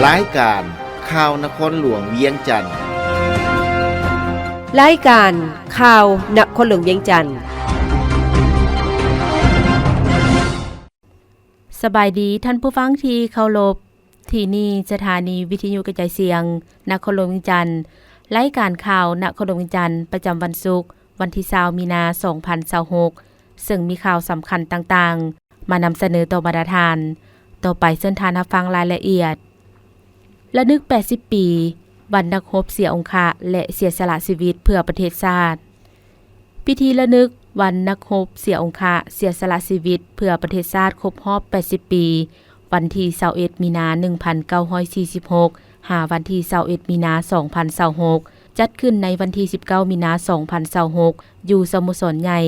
ລາຍການຂ່າວນະຄອນຫຼວງວຽງຈັນ. ລາຍການຂ່າວນະຄອນຫຼວງວຽງຈັນ. ສະບາຍດີທ່ານຜູ້ຟັງທີ່ເຄົາລົບ, ທີ່ນີ້ສະຖານີວິທະຍຸກະຈາຍສຽງນະຄອນຫຼວງວຽງຈັນ. ລາຍການຂ່າວນະຄອນຫຼວງວຽງຈັນ ປະຈຳວັນສຸກ ວັນທີຊາວ ມີນາ ສອງພັນຊາວຫົກ ເຊິ່ງມີຂ່າວສຳຄັນຕ່າງໆ ມານຳສະເໜີຕໍ່ບັນດາທ່ານ. ຕໍ່ໄປເຊີນທ່ານຮັບຟັງລາຍລະອຽດ. ລະນຶກແປດສິບປີ ວັນນັກຮົບເສຍອົງຄະ ແລະ ເສຍສະຫຼະຊີວິດເພື່ອປະເທດຊາດ. ພິທີລະນຶກວັນນັກຮົບເສຍອົງຄະ ເສຍສະຫຼະຊີວິດເພື່ອປະເທດຊາດຄົບຮອບແປດສິບປີ ວັນທີຊາວເອັດ ມີນາ ໜຶ່ງພັນເກົ້າຮ້ອຍສີ່ສິບຫົກ ຫາວັນທີຊາວເອັດ ມີນາ ສອງພັນຊາວຫົກ ຈັດຂຶ້ນໃນວັນທີສິບເກົ້າ ມີນາ ສອງພັນຊາວຫົກ ຢູ່ສະໂມສອນໃຫຍ່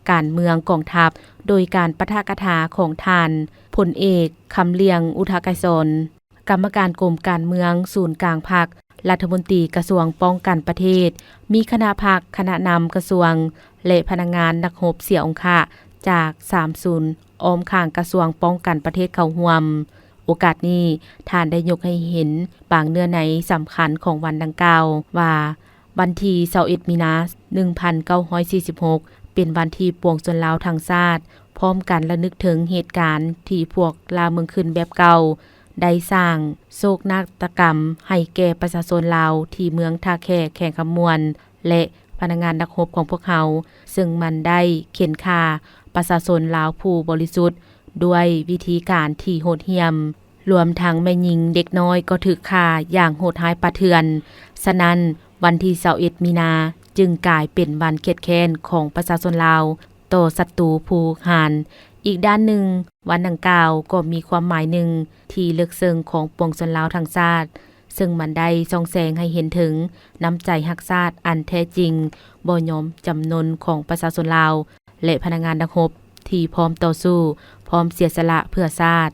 ການເມືອງກອງທັບ ໂດຍການປາຖະກະຖາຂອງທ່ານ ພົນເອກ ຄຳຫຼຽງ ອຸທະກາຍສອນ ກຳມະການກົມການເມືອງສູນກາງພັກ, ລັດຖະມົນຕີກະຊວງປ້ອງກັນປະເທດ, ມີຄະນະພັກ, ຄະນະນຳກະຊວງ ແລະ ພະນັກງານນັກຮົບເສຍອົງຄະຈາກສາມສູນອ້ອມຂ້າງກະຊວງປ້ອງກັນປະເທດເຂົ້າຮ່ວມ. ໂອກາດນີ້ ທ່ານໄດ້ຍົກໃຫ້ເຫັນບາງເນື້ອໃນສຳຄັນຂອງວັນດັ່ງກ່າວວ່າ ວັນທີຊາວເອັດ ມີນາ ໜຶ່ງພັນເກົ້າຮ້ອຍສີ່ສິບຫົກ ເປັນວັນທີ່ປວງຊົນລາວທັງຊາດ ພ້ອມກັນລະນຶກເຖິງເຫດການທີ່ພວກລ່າເມືອງຂຶ້ນແບບເກົ່າ ໄດ້ສ້າງໂສກນາດຕະກຳໃຫ້ແກ່ປະຊາຊົນລາວທີ່ເມືອງທ່າແຂກ ແຂວງຄຳມ່ວນ ແລະ ພະນັກງານນັກຮົບຂອງພວກເຮົາ, ເຊິ່ງມັນໄດ້ເຂັ່ນຂ້າປະຊາຊົນລາວຜູ້ບໍລິສຸດດ້ວຍວິທີການທີ່ໂຫດຫ້ຽມ, ລວມທັງແມ່ຍິງເດັກນ້ອຍກໍຖືກຂ້າຢ່າງໂຫດຮ້າຍປ່າເຖື່ອນ. ສະນັ້ນ, ວັນທີຊາວເອັດ ມີນາ ຈຶ່ງກາຍເປັນວັນຄຽດແຄ້ນຂອງປະຊາຊົນລາວ ຕໍ່ສັດຕູຜູ້ຮຸກຮານ. ອີກດ້ານໜຶ່ງ, ວັນດັ່ງກ່າວກໍມີຄວາມໝາຍໜຶ່ງທີ່ເລິກເຊິ່ງຂອງປວງຊົນລາວທັງຊາດ, ເຊິ່ງມັນໄດ້ສ່ອງແສງໃຫ້ເຫັນເຖິງນ້ຳໃຈຮັກຊາດອັນແທ້ຈິງ, ບໍ່ຍອມຈຳນົນຂອງປະຊາຊົນລາວ ແລະ ພະນັກງານນັກຮົບທີ່ພ້ອມຕໍ່ສູ້, ພ້ອມເສຍສະຫຼະເພື່ອຊາດ.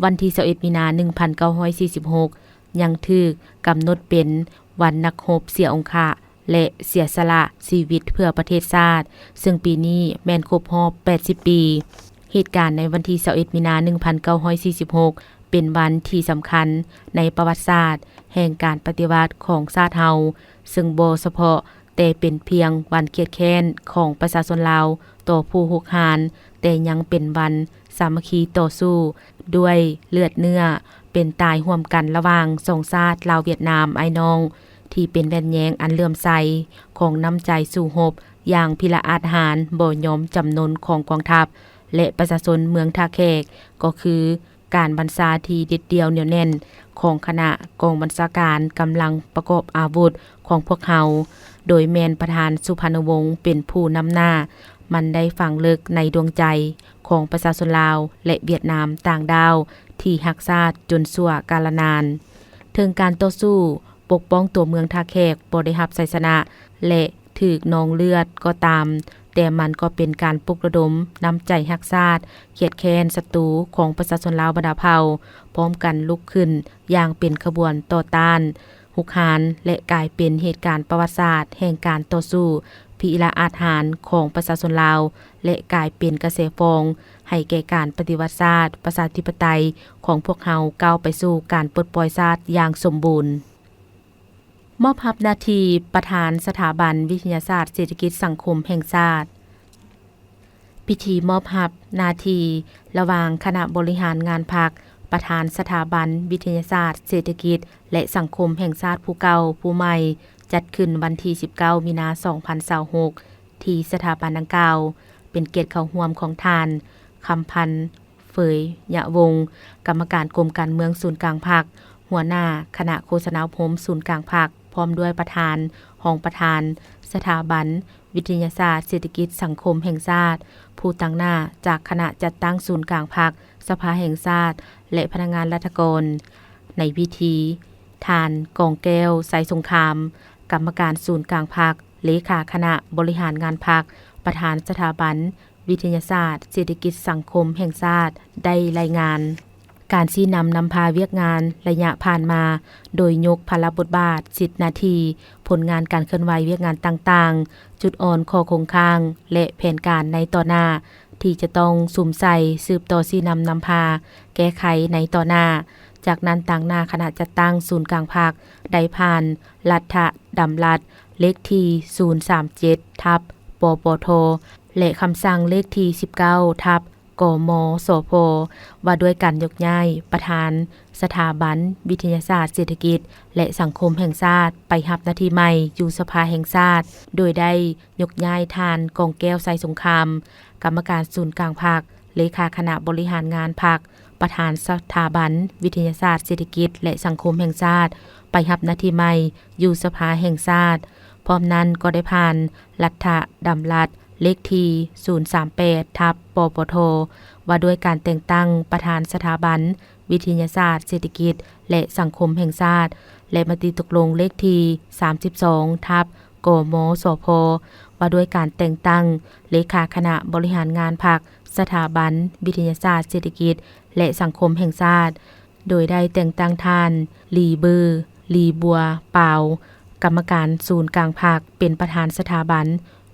ວັນທີຊາວເອັດ ມີນາ ໜຶ່ງພັນເກົ້າຮ້ອຍສີ່ສິບຫົກ ຍັງຖືກກຳນົດເປັນວັນນັກຮົບເສຍອົງຄະ ແລະ ເສຍສະຫຼະຊີວິດເພື່ອປະເທດຊາດ, ເຊິ່ງປີນີ້ແມ່ນຄົບຮອບແປດສິບປີ. ເຫດການໃນວັນທີຊາວເອັດ ມີນາ ໜຶ່ງພັນເກົ້າຮ້ອຍສີ່ສິບຫົກ ເປັນວັນທີ່ສຳຄັນໃນປະຫວັດສາດແຫ່ງການປະຕິວັດຂອງຊາດເຮົາ, ເຊິ່ງບໍ່ສະເພາະແຕ່ເປັນພຽງວັນຄຽດແຄ້ນຂອງປະຊາຊົນລາວຕໍ່ຜູ້ຮຸກຮານ, ແຕ່ຍັງເປັນວັນສາມັກຄີຕໍ່ສູ້ດ້ວຍເລືອດເນື້ອ ເປັນຕາຍຮ່ວມກັນລະຫວ່າງສອງຊາດລາວຫວຽດນາມອ້າຍນ້ອງ ທີ່ເປັນແວ່ນແຍງອັນເຫຼື້ອມໃສຂອງນ້ຳໃຈສູ້ຮົບຢ່າງພິລະອາດຫານ ບໍ່ຍອມຈຳນົນຂອງກອງທັບ ແລະ ປະຊາຊົນເມືອງທ່າແຂກ, ກໍຄືການບັນຊາທີ່ເດັດດ່ຽວໜຽວແໜ້ນຂອງຄະນະກອງບັນຊາການກຳລັງປະກອບອາວຸດຂອງພວກເຮົາ, ໂດຍແມ່ນປະທານສຸພານຸວົງເປັນຜູ້ນຳໜ້າ. ມັນໄດ້ຝັງເລິກໃນດວງໃຈຂອງປະຊາຊົນລາວ ແລະ ຫວຽດນາມຕ່າງດ້າວທີ່ຮັກຊາດຈົນຊົ່ວກາລະນານ. ເຖິງການຕໍ່ສູ້ປົກປ້ອງຕົວເມືອງທ່າແຂກບໍ່ໄດ້ຮັບໄຊຊະນະ ແລະ ຖືກນອງເລືອດກໍຕາມ, ແຕ່ມັນກໍເປັນການປຸກລະດົມນ້ຳໃຈຮັກຊາດ, ຄຽດແຄ້ນສັດຕູຂອງປະຊາຊົນລາວບັນດາເຜົ່າ ພ້ອມກັນລຸກຂຶ້ນຢ່າງເປັນຂະບວນຕໍ່ຕ້ານ ຮຸກຮານ ແລະ ກາຍເປັນເຫດການປະຫວັດສາດແຫ່ງການຕໍ່ສູ້ພິລະອາດຫານຂອງປະຊາຊົນລາວ ແລະ ກາຍເປັນກະແສຟອງໃຫ້ແກ່ການປະຕິວັດຊາດປະຊາທິປະໄຕຂອງພວກເຮົາກ້າວໄປສູ່ການປົດປ່ອຍຊາດຢ່າງສົມບູນ. ມອບຮັບໜ້າທີ່ປະທານສະຖາບັນວິທະຍາສາດເສດຖະກິດສັງຄົມແຫ່ງຊາດ. ພິທີມອບຮັບໜ້າທີ່ລະຫວ່າງຄະນະບໍລິຫານງານພັກ, ປະທານສະຖາບັນວິທະຍາສາດເສດຖະກິດ ແລະ ສັງຄົມແຫ່ງຊາດຜູ້ເກົ່າຜູ້ໃໝ່ ຈັດຂຶ້ນວັນທີສິບເກົ້າ ມີນາ ສອງພັນຊາວຫົກ ທີ່ສະຖາບັນດັ່ງກ່າວ, ເປັນກຽດເຂົ້າຮ່ວມຂອງທ່ານ ຄຳພັນ ເຟີຍຍະວົງ, ກຳມະການກົມການເມືອງສູນກາງພັກ, ຫົວໜ້າຄະນະໂຄສະນາອົບຮົມສູນກາງພັກ, ພ້ອມດ້ວຍປະທານ, ຮອງປະທານສະຖາບັນວິທະຍາສາດເສດຖະກິດສັງຄົມແຫ່ງຊາດ, ຜູ້ຕາງໜ້າຈາກຄະນະຈັດຕັ້ງສູນກາງພັກ, ສະພາແຫ່ງຊາດ ແລະ ພະນັກງານລັດຖະກອນ. ໃນພິທີ, ທ່ານ ກອງແກ້ວ ໄຊສົງຄາມ, ກຳມະການສູນກາງພັກ, ເລຂາຄະນະບໍລິຫານງານພັກ, ປະທານສະຖາບັນ ວິທະຍາສາດເສດຖະກິດສັງຄົມແຫ່ງຊາດ ໄດ້ລາຍງານການຊີ້ນຳນຳພາວຽກງານໄລຍະຜ່ານມາ, ໂດຍຍົກພາລະບົດບາດ, ສິດໜ້າທີ່, ຜົນງານການເຄື່ອນໄຫວວຽກງານຕ່າງໆ, ຈຸດອ່ອນ, ຂໍ້ຄົງຄ້າງ ແລະ ແຜນການໃນຕໍ່ໜ້າ ທີ່ຈະຕ້ອງສຸມໃສ່ສືບຕໍ່ຊີ້ນຳນຳພາແກ້ໄຂໃນຕໍ່ໜ້າ, ຈ ຈາກນັ້ນ ຕາງໜ້າຄະນະຈັດຕັ້ງສູນກາງພັກ ໄດ້ຜ່ານລັດຖະດຳລັດເລກທີສູນສາມເຈັດ ທັບ ປປທ ແລະ ຄຳສັ່ງເລກທີສິບເກົ້າ ທັບ ກມສພ ວ່າດ້ວຍການຍົກຍ້າຍປະທານສະຖາບັນວິທະຍາສາດເສດຖະກິດ ແລະ ສັງຄົມແຫ່ງຊາດ ໄປຮັບໜ້າທີ່ໃໝ່ຢູ່ສະພາແຫ່ງຊາດ, ໂດຍໄດ້ຍົກຍ້າຍທ່ານ ກອງແກ້ວ ໄຊສົງຄາມ ກຳມະການສູນກາງພັກ, ເລຂາຄະນະບໍລິຫານງານພັກ, ປະທານສະຖາບັນວິທະຍາສາດເສດຖະກິດ ແລະ ສັງຄົມແຫ່ງຊາດ ໄປຮັບໜ້າທີ່ໃໝ່ຢູ່ສະພາແຫ່ງຊາດ. ພ້ອມນັ້ນກໍໄດ້ຜ່ານລັດຖະດຳລັດເລກທີສູນສາມແປດ ທັບ ປປທ ວ່າດ້ວຍການແຕ່ງຕັ້ງປະທານສະຖາບັນວິທະຍາສາດເສດຖະກິດ ແລະ ສັງຄົມແຫ່ງຊາດ ແລະ ມະຕິຕົກລົງເລກທີສາມສິບສອງ ທັບ ກມສພ ວ່າດ້ວຍການແຕ່ງຕັ້ງເລຂາຄະນະບໍລິຫານງານພັກ, ສະຖາບັນວິທະຍາສາດເສດຖະກິດ ແລະ ສັງຄົມແຫ່ງຊາດ, ໂດຍໄດ້ແຕ່ງຕັ້ງທ່ານ ລີເບີ ລີບົວປາວ ກຳມະການສູນກາງພັກ ເປັນປະທານສະຖາບັນ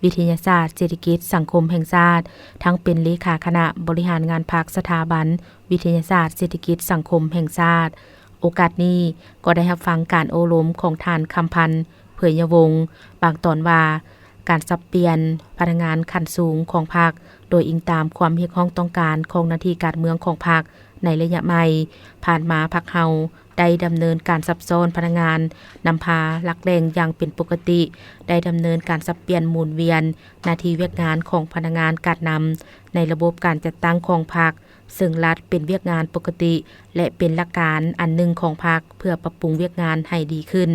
ວິທະຍາສາດເສດຖະກິດສັງຄົມແຫ່ງຊາດ, ທັງເປັນເລຂາຄະນະບໍລິຫານງານພັກສະຖາບັນວິທະຍາສາດເສດຖະກິດສັງຄົມແຫ່ງຊາດ. ໂອກາດນີ້ກໍໄດ້ຮັບຟັງການໂອ້ລົມຂອງທ່ານ ຄຳພັນ ເຜີຍຍະວົງ ບາງຕອນວ່າ ການສັບປ່ຽນພະນັກງານຂັ້ນສູງຂອງພັກ ໂດຍອີງຕາມຄວາມຮຽກຮ້ອງຕ້ອງການຂອງໜ້າທີ່ການເມືອງຂອງພັກໃນໄລຍະໃໝ່. ຜ່ານມາພັກເຮົາໄດ້ດຳເນີນການສັບຊ້ອນພະນັກງານນຳພາຫຼັກແຫຼ່ງຢ່າງເປັນປົກກະຕິ, ໄດ້ດຳເນີນການສັບປ່ຽນໝູນວຽນໜ້າທີ່ວຽກງານຂອງພະນັກງານການນຳໃນລະບົບການຈັດຕັ້ງຂອງພັກ, ເຊິ່ງລັດເປັນວຽກງານປົກກະຕິ ແລະ ເປັນຫຼັກການອັນໜຶ່ງຂອງພັກເພື່ອປັບປຸງວຽກງານໃຫ້ດີຂຶ້ນ,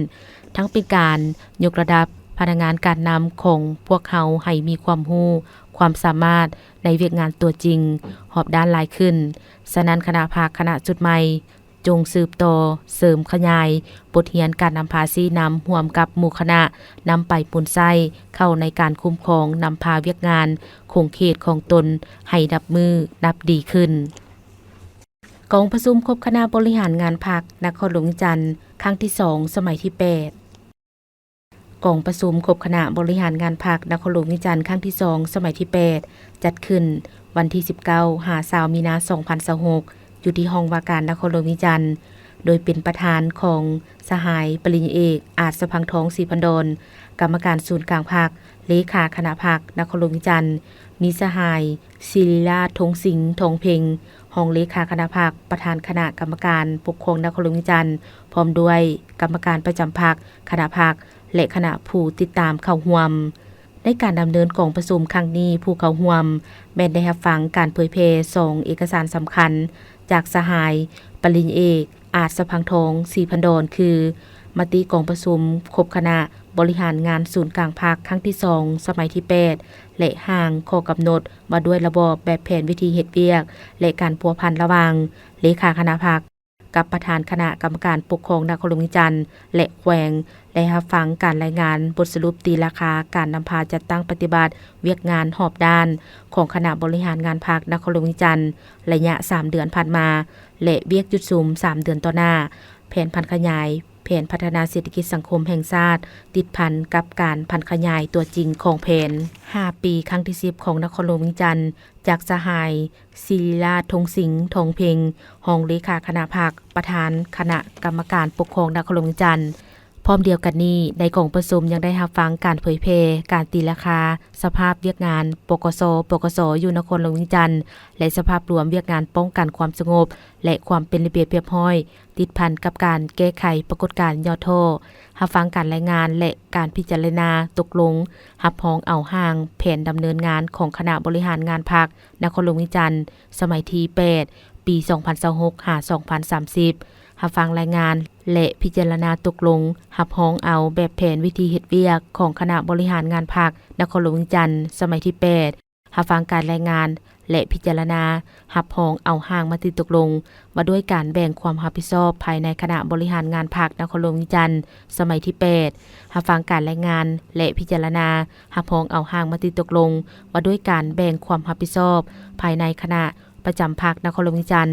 ທັງເປັນການຍົກລະດັບພະນັກງານການນຳຂອງພວກເຮົາໃຫ້ມີຄວາມຮູ້, ຄວາມສາມາດໃນວຽກງານຕົວຈິງຮອບດ້ານຫຼາຍຂຶ້ນ. ສະນັ້ນ ຄະນະພັກ, ຄະນະຊຸດໃໝ່ ຈົ່ງສືບຕໍ່ເສີມຂະຫຍາຍບົດຮຽນການນຳພາຊີ້ນຳຮ່ວມກັບໝູ່ຄະນະ, ນຳໄປປຸນໃຊ້ເຂົ້າໃນການຄຸ້ມຄອງນຳພາວຽກງານຂົງເຂດຂອງຕົນໃຫ້ນັບມື້ນັບດີຂຶ້ນ. ກອງປະຊຸມຄົບຄະນະບໍລິຫານງານພັກນະຄອນຫຼວງວຽງຈັນ ຄັ້ງທີສອງ ສະໄໝທີແປດ. ກອງປະຊຸມຄົບຄະນະບໍລິຫານງານພັກນະຄອນຫຼວງວຽງຈັນ ຄັ້ງທີສອງ ສະໄໝທີແປດ ຈັດຂຶ້ນວັນທີສິບເກົ້າ ຫາ ຊາວ ມີນາ ສອງພັນຊາວຫົກ ຢູ່ທີ່ຫ້ອງວ່າການນະຄອນຫຼວງວຽງຈັນ, ໂດຍເປັນປະທານຂອງສະຫາຍປະລິນຍາເອກ ອາດສະພັງທອງ ສີພັນດອນ ກຳມະການສູນກາງພັກ, ເລຂາຄະນະພັກນະຄອນຫຼວງວຽງຈັນ, ມີສະຫາຍ ສິລິລາດ ທົງສິງ ທອງເພັງ ຮອງເລຂາຄະນະພັກ, ປະທານຄະນະກຳມະການປົກຄອງນະຄອນຫຼວງວຽງຈັນ, ພ້ອມດ້ວຍກຳມະການປະຈຳພັກ, ຄະນະພັກ ແລະ ຄະນະຜູ້ຕິດຕາມເຂົ້າຮ່ວມ. ໃນການດຳເນີນກອງປະຊຸມຄັ້ງນີ້, ຜູ້ເຂົ້າຮ່ວມແມ່ນໄດ້ຮັບຟັງການເຜີຍແຜ່ສອງເອກະສານສຳຄັນຈາກສະຫາຍປະລິນຍາເອກ ອາດສະພັງທອງ ສີພັນດອນ ຄື ມະຕິກອງປະຊຸມຄົບຄະນະບໍລິຫານງານສູນກາງພັກ ຄັ້ງທີສອງ ສະໄໝທີແປດ ແລະ ຮ່າງຂໍ້ກຳນົດວ່າດ້ວຍລະບອບແບບແຜນວິທີເຮັດວຽກ ແລະ ການພົວພັນລະຫວ່າງເລຂາຄະນະພັກ ກັບປະທານຄະນະກຳມະການປົກຄອງນະຄອນຫຼວງວຽງຈັນ ແລະ ແຂວງ, ໄດ້ຮັບຟັງການລາຍງານບົດສະຫຼຸບຕີລາຄາການນຳພາຈັດຕັ້ງປະຕິບັດວຽກງານຮອບດ້ານຂອງຄະນະບໍລິຫານງານພັກນະຄອນຫຼວງວຽງຈັນ ໄລຍະສາມເດືອນຜ່ານມາ ແລະ ວຽກຈຸດສຸມສາມເດືອນຕໍ່ໜ້າ, ແຜນຜັນຂະຫຍາຍ, ແຜນພັດທະນາເສດຖະກິດສັງຄົມແຫ່ງຊາດ ຕິດພັນກັບການຜັນຂະຫຍາຍຕົວຈິງຂອງແຜນຫ້າປີ ຄັ້ງທີສິບ ຂອງນະຄອນຫຼວງວຽງຈັນ, ຈາກສະຫາຍ ສິລິລາດ ທົງສິງ ທອງເພັງ ຮອງເລຂາຄະນະພັກ, ປະທານຄະນະກຳມະການປົກຄອງນະຄອນຫຼວງວຽງຈັນ. ພ້ອມດຽວກັນນີ້, ໃນກອງປະຊຸມຍັງໄດ້ຮັບຟັງການເຜີຍແຜ່ການຕີລາຄາສະພາບວຽກງານ ປກສ, ປກສ ຢູ່ນະຄອນຫຼວງວຽງຈັນ ແລະ ສະພາບລວມວຽກງານປ້ອງກັນຄວາມສະຫງົບ ແລະ ຄວາມເປັນລະບຽບຮຽບຮ້ອຍ ຕິດພັນກັບການແກ້ໄຂປາກົດການຫຍໍ້ທໍ້, ຮັບຟັງການລາຍງານ ແລະ ການພິຈາລະນາຕົກລົງຮັບຮອງເອົາຮ່າງແຜນດຳເນີນງານຂອງຄະນະບໍລິຫານງານພັກນະຄອນຫຼວງວຽງຈັນ ສະໄໝທີແປດ ປີສອງພັນຊາວຫົກ ຫາ ສອງພັນສາມສິບ, ຮັບຟັງລາຍງານ ແລະ ພິຈາລະນາຕົກລົງຮັບຮອງເອົາແບບແຜນວິທີເຮັດວຽກຂອງຄະນະບໍລິຫານງານພັກນະຄອນຫຼວງວຽງຈັນ ສະໄໝທີແປດ, ຮັບຟັງການລາຍງານ ແລະ ພິຈາລະນາຮັບຮອງເອົາຮ່າງມະຕິຕົກລົງວ່າດ້ວຍການແບ່ງຄວາມຮັບຜິດຊອບພາຍໃນຄະນະບໍລິຫານງານພັກນະຄອນຫຼວງວຽງຈັນ ສະໄໝທີແປດ, ຮັບຟັງການລາຍງານ ແລະ ພິຈາລະນາຮັບຮອງເອົາຮ່າງມະຕິຕົກລົງວ່າດ້ວຍການແບ່ງຄວາມຮັບຜິດຊອບພາຍໃນຄະນະປະຈຳພັກນະຄອນຫຼວງວຽງຈັນ,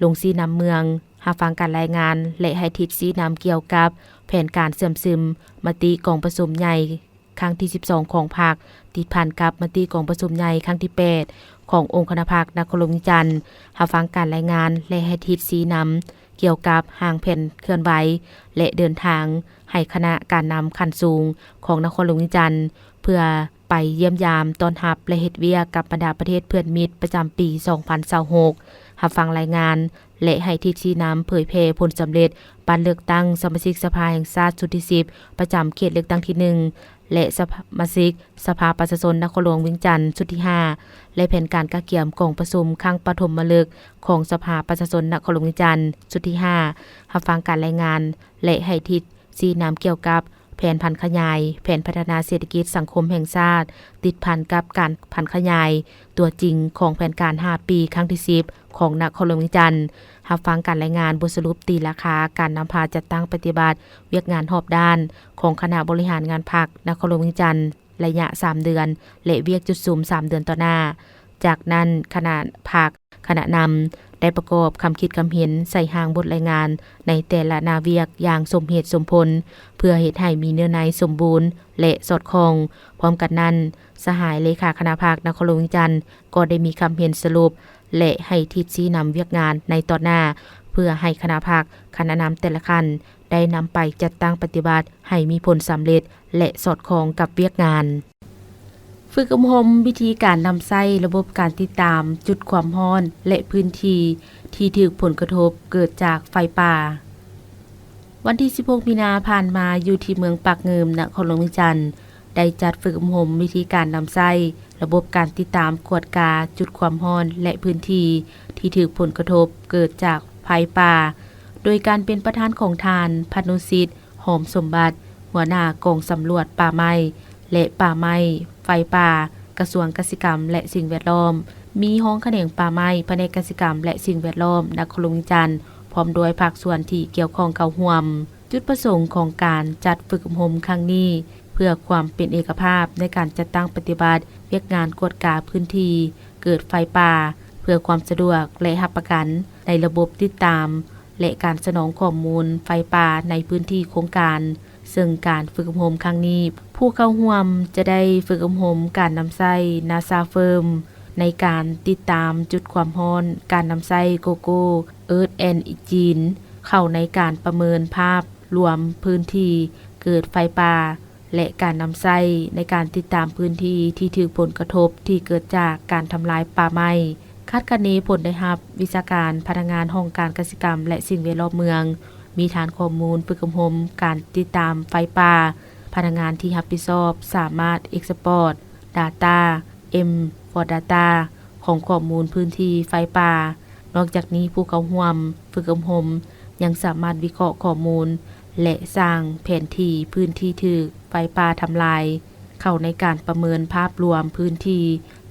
ລົງຊີ້ນຳເມືອງ, ຮັບຟັງການລາຍງານ ແລະ ໃຫ້ທິດຊີ້ນຳກ່ຽວກັບແຜນການເຊື່ອມຊຶມມະຕິກອງປະຊຸມໃຫຍ່ ຄັ້ງທີສິບສອງຂອງພັກ, ຕິດພັນກັບມະຕິກອງປະຊຸມໃຫຍ່ຄັ້ງທີແປດຂອງອົງຄະນະພັກນະຄອນຫຼວງວຽງຈັນ, ຮັບຟັງການລາຍງານ ແລະ ໃຫ້ທິດຊີ້ນຳ ກ່ຽວກັບຮ່າງແຜນເຄື່ອນໄຫວ ແລະ ເດີນທາງໃຫ້ຄະນະການນຳຂັ້ນສູງຂອງນະຄອນຫຼວງວຽງຈັນ ເພື່ອໄປຢ້ຽມຢາມຕ້ອນຮັບ ແລະ ເຮັດວຽກກັບບັນດາປະເທດເພື່ອນມິດປະຈຳປີສອງພັນຊາວຫົກ, ຮັບຟັງລາຍງານ ແລະ ໃຫ້ທິດຊີ້ນຳເຜີຍແຜ່ຜົນສຳເລັດບັດເລືອກຕັ້ງສະມາຊິກສະພາແຫ່ງຊາດຊຸດທີສິບ ປະຈຳເຂດເລືອກຕັ້ງທີໜຶ່ງ ແລະ ສະມາຊິກສະພາປະຊາຊົນນະຄອນຫຼວງວຽງຈັນຊຸດທີຫ້າ ແລະ ແຜນການກະກຽມກອງປະຊຸມຄັ້ງປະຖົມມະລຶກຂອງສະພາປະຊາຊົນນະຄອນຫຼວງວຽງຈັນຊຸດທີຫ້າ, ຮັບຟັງການລາຍງານ ແລະ ໃຫ້ທິດຊີ້ນຳກ່ຽວກັບແຜນຜັນຂະຫຍາຍ, ແຜນພັດທະນາເສດຖະກິດສັງຄົມແຫ່ງຊາດ ຕິດພັນກັບການຜັນຂະຫຍາຍຕົວຈິງຂອງແຜນການຫ້າປີຄັ້ງທີສິບ ຂອງນະຄອນຫຼວງວຽງຈັນ, ຮັບຟັງການລາຍງານບົດສະຫຼຸບຕີລາຄາການນຳພາຈັດຕັ້ງປະຕິບັດວຽກງານຮອບດ້ານຂອງຄະນະບໍລິຫານງານພັກນະຄອນຫຼວງວຽງຈັນ ໄລຍະສາມເດືອນ ແລະ ວຽກຈຸດສຸມສາມເດືອນຕໍ່ໜ້າ. ຈາກນັ້ນ ຄະນະພັກ, ຄະນະນຳ ໄດ້ປະກອບຄຳຄິດຄຳເຫັນໃສ່ຮ່າງບົດລາຍງານໃນແຕ່ລະໜ້າວຽກຢ່າງສົມເຫດສົມຜົນ ເພື່ອເຮັດໃຫ້ມີເນື້ອໃນສົມບູນ ແລະ ສອດຄ່ອງ. ພ້ອມກັນນັ້ນ, ສະຫາຍເລຂາຄະນະພັກນະຄອນຫຼວງວຽງຈັນ ກໍໄດ້ມີຄຳເຫັນສະຫຼຸບ ແລະ ໃຫ້ທິດຊີ້ນຳວຽກງານໃນຕອນໜ້າ ເພື່ອໃຫ້ຄະນະພັກ, ຄະນະນຳແຕ່ລະຂັ້ນ ໄດ້ນຳໄປຈັດຕັ້ງປະຕິບັດໃຫ້ມີຜົນສຳເລັດ ແລະ ສອດຄ່ອງກັບວຽກງານ. ຝຶກອົບຮົມວິທີການນຳໃຊ້ລະບົບການຕິດຕາມຈຸດຄວາມຮ້ອນ ແລະ ພື້ນທີ່ທີ່ຖືກຜົນກະທົບເກີດຈາກໄຟປ່າ. ວັນທີສິບຫົກ ມີນາຜ່ານມາ, ຢູ່ທີ່ເມືອງປາກງື່ມ, ນະຄອນຫຼວງວຽງຈັນ, ໄດ້ຈັດຝຶກອົບຮົມວິທີການນຳໃຊ້ລະບົບການຕິດຕາມກວດກາຈຸດຄວາມຮ້ອນ ແລະ ພື້ນທີ່ທີ່ຖືກຜົນກະທົບເກີດຈາກໄຟປ່າ, ໂດຍການເປັນປະທານຂອງທ່ານ ພັນນຸສິດ ຫອມສົມບັດ, ຫົວໜ້າກອງສຳຫຼວດປ່າໄມ້ ແລະ ປ່າໄມ້, ໄຟປ່າ, ກະຊວງກະສິກຳ ແລະ ສິ່ງແວດລ້ອມ, ມີຮອງຂະແໜງປ່າໄມ້, ພະແນກກະສິກຳ ແລະ ສິ່ງແວດລ້ອມ ນະຄອນຫຼວງວຽງຈັນ, ພ້ອມດ້ວຍພາກສ່ວນທີ່ກ່ຽວຂ້ອງເຂົ້າຮ່ວມ. ຈຸດປະສົງຂອງການຈັດຝຶກອົບຮົມຄັ້ງນີ້ ເພື່ອຄວາມເປັນເອກະພາບໃນການຈັດຕັ້ງປະຕິບັດວຽກງານກວດກາພື້ນທີ່ເກີດໄຟປ່າ, ເພື່ອຄວາມສະດວກ ແລະ ຮັບປະກັນໃນລະບົບຕິດຕາມ ແລະ ການສະໜອງຂໍ້ມູນໄຟປ່າໃນພື້ນທີ່ໂຄງການ, ເຊິ່ງການຝຶກອົບຮົມຄັ້ງນີ້ ຜູ້ເຂົ້າຮ່ວມຈະໄດ້ຝຶກອົບຮົມການນຳໃຊ້ນາຊາເຟີມ ໃນການຕິດຕາມຈຸດຄວາມຮ້ອນ, ການນຳໃຊ້ Google Earth Engine ເຂົ້າໃນການປະເມີນພາບລວມພື້ນທີ່ເກີດໄຟປ່າ ແລະ ການນຳໃຊ້ໃນການຕິດຕາມພື້ນທີ່ທີ່ຖືກຜົນກະທົບທີ່ເກີດຈາກການທຳລາຍປ່າໄມ້. ຄາດຄະເນຜົນໄດ້ຮັບ, ວິຊາການ, ພະນັກງານຫ້ອງການກະສິກຳ ແລະ ສິ່ງແວດລ້ອມເມືອງ, ມີຖານຂໍ້ມູນຝຶກອົບຮົມການຕິດຕາມໄຟປ່າ, ພະນັກງານທີ່ຮັບຜິດຊອບສາມາດ Export Data, M for Data ຂອງຂໍ້ມູນພື້ນທີ່ໄຟປ່າ. ນອກຈາກນີ້, ຜູ້ເຂົ້າຮ່ວມຝຶກອົບຮົມຍັງສາມາດວິເຄາະຂໍ້ມູນ ແລະ ສ້າງແຜນທີ່ພື້ນທີ່ຖືກໄຟປ່າທຳລາຍ ເຂົ້າໃນການປະເມີນພາບລວມພື້ນທີ່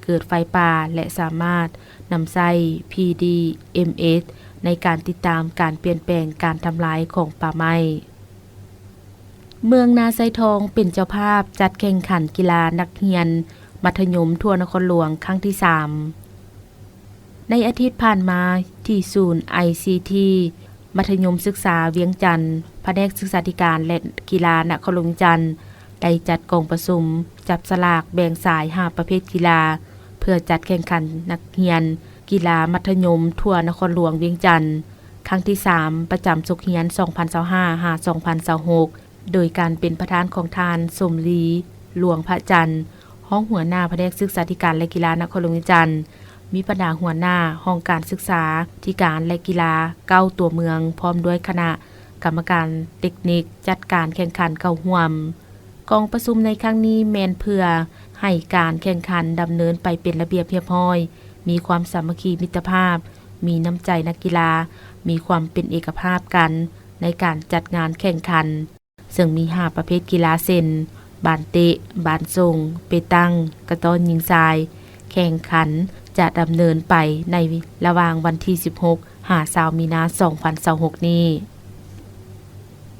ເກີດໄຟປ່າ ແລະ ສາມາດນຳໃຊ້ PDMS ໃນການຕິດຕາມການປ່ຽນແປງການທຳລາຍຂອງປ່າໄມ້. ເມືອງນາຊາຍທອງເປັນເຈົ້າພາບຈັດແຂ່ງຂັນກິລານັກຮຽນມັດທະຍົມທົ່ວນະຄອນຫຼວງຄັ້ງທີສາມ. ໃນອາທິດຜ່ານມາ, ທີ່ສູນ ໄອຊີທີ ມັດທະຍົມສຶກສາວຽງຈັນ, ພະແນກສຶກສາທິການ ແລະ ກິລານະຄອນຫຼວງວຽງຈັນ ໄດ້ຈັດກອງປະຊຸມຈັບສະຫຼາກແບ່ງສາຍຫ້າປະເພດກິລາ ເພື່ອຈັດແຂ່ງຂັນນັກຮຽນກິລາມັດທະຍົມທົ່ວນະຄອນຫຼວງວຽງຈັນ ຄັ້ງທີສາມ ປະຈຳສົກຮຽນສອງພັນຊາວຫ້າ ຫາ ສອງພັນຊາວຫົກ ໂດຍການເປັນປະທານຂອງທ່ານ ສົມລີ ຫຼວງພະຈັນ, ຮອງຫົວໜ້າພະແນກສຶກສາທິການ ແລະ ກິລານະຄອນຫຼວງວຽງຈັນ, ມີບັນດາຫົວໜ້າຫ້ອງການສຶກສາທິການ ແລະ ກິລາເກົ້າຕົວເມືອງ, ພ້ອມດ້ວຍຄະນະກຳມະການເຕັກນິກຈັດການແຂ່ງຂັນເຂົ້າຮ່ວມ. ກອງປະຊຸມໃນຄັ້ງນີ້ແມ່ນເພື່ອໃຫ້ການແຂ່ງຂັນດຳເນີນໄປເປັນລະບຽບຮຽບຮ້ອຍ, ມີຄວາມສາມັກຄີມິດຕະພາບ, ມີນ້ຳໃຈນັກກິລາ, ມີຄວາມເປັນເອກະພາບກັນໃນການຈັດງານແຂ່ງຂັນ. ເຊິ່ງມີຫ້າປະເພດກິລາເຊັ່ນ ບານເຕະ, ບານສົ່ງ, ເປຕັງ, ກະຕ້ອນຍິງຊາຍ. ແຂ່ງຂັນຈະດຳເນີນໄປໃນລະຫວ່າງວັນທີສິບຫົກ ຫາ ຊາວ ມີນາ ສອງພັນຊາວຫົກນີ້.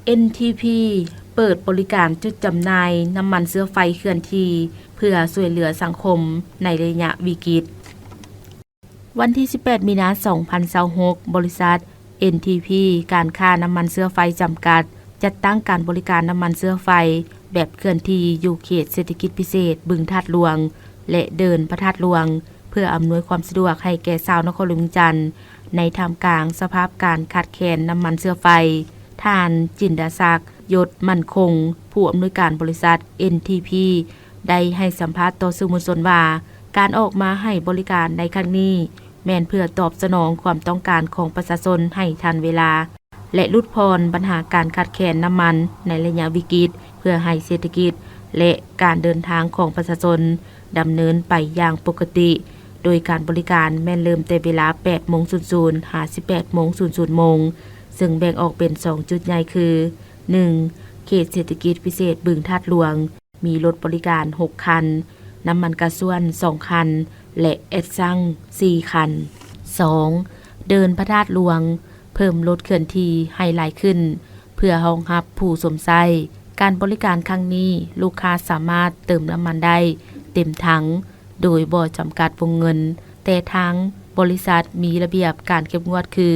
ເອັນທີພີ ເປີດບໍລິການຈຸດຈຳໜ່າຍນ້ຳມັນເຊື້ອໄຟເຄື່ອນທີ່ ເພື່ອຊ່ວຍເຫຼືອສັງຄົມໃນໄລຍະວິກິດ. ວັນທີສິບແປດ ມີນາ ສອງພັນຊາວຫົກ, ບໍລິສັດ ເອັນທີພີ ການຄ້ານ້ຳມັນເຊື້ອໄຟຈຳກັດ ຈັດຕັ້ງການບໍລິການນ້ຳມັນເຊື້ອໄຟແບບເຄື່ອນທີ່ຢູ່ເຂດເສດຖະກິດພິເສດບຶງທາດຫຼວງ ແລະ ເດີ່ນພະທາດຫຼວງ, ເ ພື່ອອຳນວຍຄວາມສະດວກໃຫ້ແກ່ຊາວນະຄອນຫຼວງວຽງຈັນ ໃນທ່າມກາງສະພາບການຂາດແຄນນ້ຳມັນເຊື້ອໄຟ. ທ່ານ ຈິນດາສັກ ຍົດໝັ້ນຄົງ ຜູ້ອຳນວຍການບໍລິສັດ ເອັນທີພີ ໄດ້ໃຫ້ສຳພາດຕໍ່ສື່ມວນຊົນວ່າ ການອອກມາໃຫ້ບໍລິການໃນຄັ້ງນີ້ ແມ່ນເພື່ອຕອບສະໜອງຄວາມຕ້ອງການຂອງປະຊາຊົນໃຫ້ທັນເວລາ ແລະ ຫຼຸດຜ່ອນບັນຫາການຂາດແຄນນ້ຳມັນໃນໄລຍະວິກິດ ເພື່ອໃຫ້ເສດຖະກິດ ແລະ ການເດີນທາງຂອງປະຊາຊົນດຳເນີນໄປຢ່າງປົກກະຕິ, ໂດຍການບໍລິການແມ່ນເລີ່ມແຕ່ເວລາ ແປດໂມງສູນສູນ ຫາ ສິບແປດໂມງສູນສູນໂມງ, ເຊິ່ງແບ່ງອອກເປັນສອງຈຸດໃຫຍ່ຄື ໜຶ່ງ ເຂດເສດຖະກິດພິເສດບຶງທາດຫຼວງ ມີລົດບໍລິການຫົກຄັນ, ນ້ຳມັນກາຊວນສອງຄັນ ແລະ ແອັດຊັງສີ່ຄັນ. ສອງ ເດີ່ນພະທາດຫຼວງ ເພີ່ມລົດເຄື່ອນທີ່ໃຫ້ຫຼາຍຂຶ້ນ ເພື່ອຮອງຮັບຜູ້ຊົມໃຊ້. ການບໍລິການຄັ້ງນີ້ ລູກຄ້າສາມາດເຕີມນ້ຳມັນໄດ້ເຕັມຖັງ ໂດຍບໍ່ຈຳກັດວົງເງິນ, ແຕ່ທາງບໍລິສັດມີລະບຽບການເຂັ້ມງວດຄື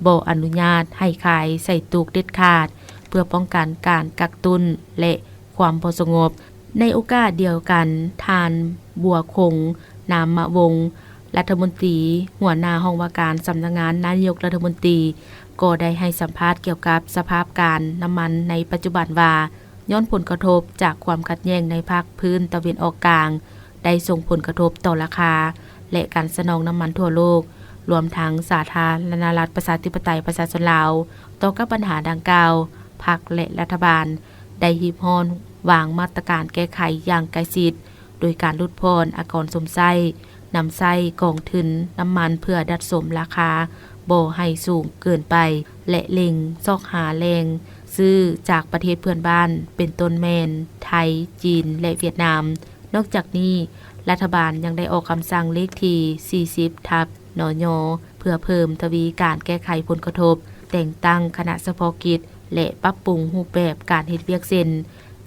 ບໍ່ອະນຸຍາດໃຫ້ຂາຍໃສ່ຕູກເດັດຂາດ ເພື່ອປ້ອງກັນການກັກຕຸນ ແລະ ຄວາມບໍ່ສະຫງົບ. ໃນໂອກາດດຽວກັນ, ທ່ານ ບົວຄົງ ນາມມະວົງ ລັດຖະມົນຕີ ຫົວໜ້າຫ້ອງວ່າການສຳນັກງານນາຍົກລັດຖະມົນຕີ ກໍໄດ້ໃຫ້ສຳພາດກ່ຽວກັບສະພາບການນ້ຳມັນໃນປັດຈຸບັນວ່າ ຍ້ອນຜົນກະທົບຈາກຄວາມຂັດແຍ່ງໃນພາກພື້ນຕາເວັນອອກກາງ ໄດ້ສົ່ງຜົນກະທົບຕໍ່ລາຄາ ແລະ ການສະໜອງນ້ຳມັນທົ່ວໂລກ, ລວມທັງສາທາລະນະລັດປະຊາທິປະໄຕປະຊາຊົນລາວ. ຕໍ່ກັບບັນຫາດັ່ງກ່າວ, ພັກ ແລະ ລັດຖະບານ ໄດ້ຮີບຮ້ອນວາງມາດຕະການແກ້ໄຂຢ່າງໃກ້ຊິດ, ໂດຍການຫຼຸດຜ່ອນອາກອນຊົມໃຊ້, ນຳໃຊ້ກອງທຶນນ້ຳມັນເພື່ອດັດສົມລາຄາບໍ່ໃຫ້ສູງເກີນໄປ ແລະ ເລັ່ງຊອກຫາແຫຼ່ງຊື້ຈາກປະເທດເພື່ອນບ້ານ ເປັນຕົ້ນແມ່ນ ໄທ, ຈີນ ແລະ ຫວຽດນາມ. ນອກຈາກນີ້, ລັດຖະບານຍັງໄດ້ອອກຄຳສັ່ງເລກທີສີ່ສິບ ທັບ ນຍ ເພື່ອເພີ່ມທະວີການແກ້ໄຂຜົນກະທົບ, ແຕ່ງຕັ້ງຄະນະສະເພາະກິດ ແລະ ປັບປຸງຮູບແບບການເຮັດວຽກ ເຊັ່ນ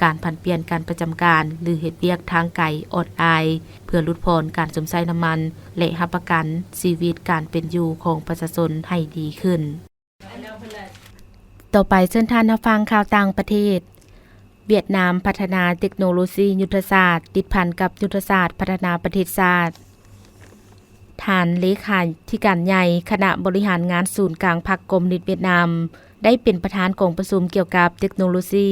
ການຜັນປ່ຽນການປະຈຳການ ຫຼື ເຮັດວຽກທາງໄກອອນລາຍ ເພື່ອຫຼຸດຜ່ອນການຊົມໃຊ້ນ້ຳມັນ ແລະ ຮັບປະກັນຊີວິດການເປັນຢູ່ຂອງປະຊາຊົນໃຫ້ດີຂຶ້ນ. ຕໍ່ໄປເຊີນທ່ານຮັບຟັງຂ່າວຕ່າງປະເທດ. ຫວຽດນາມພັດທະນາເຕັກໂນໂລຊີຍຸດທະສາດ ຕິດພັນກັບຍຸດທະສາດພັດທະນາປະເທດຊາດ. ທ່ານເລຂາທິການໃຫຍ່ຄະນະບໍລິຫານງານສູນກາງພັກຄອມມູນິດຫວຽດນາມ ໄດ້ເປັນປະທານກອງປະຊຸມກ່ຽວກັບເຕັກໂນໂລຊີ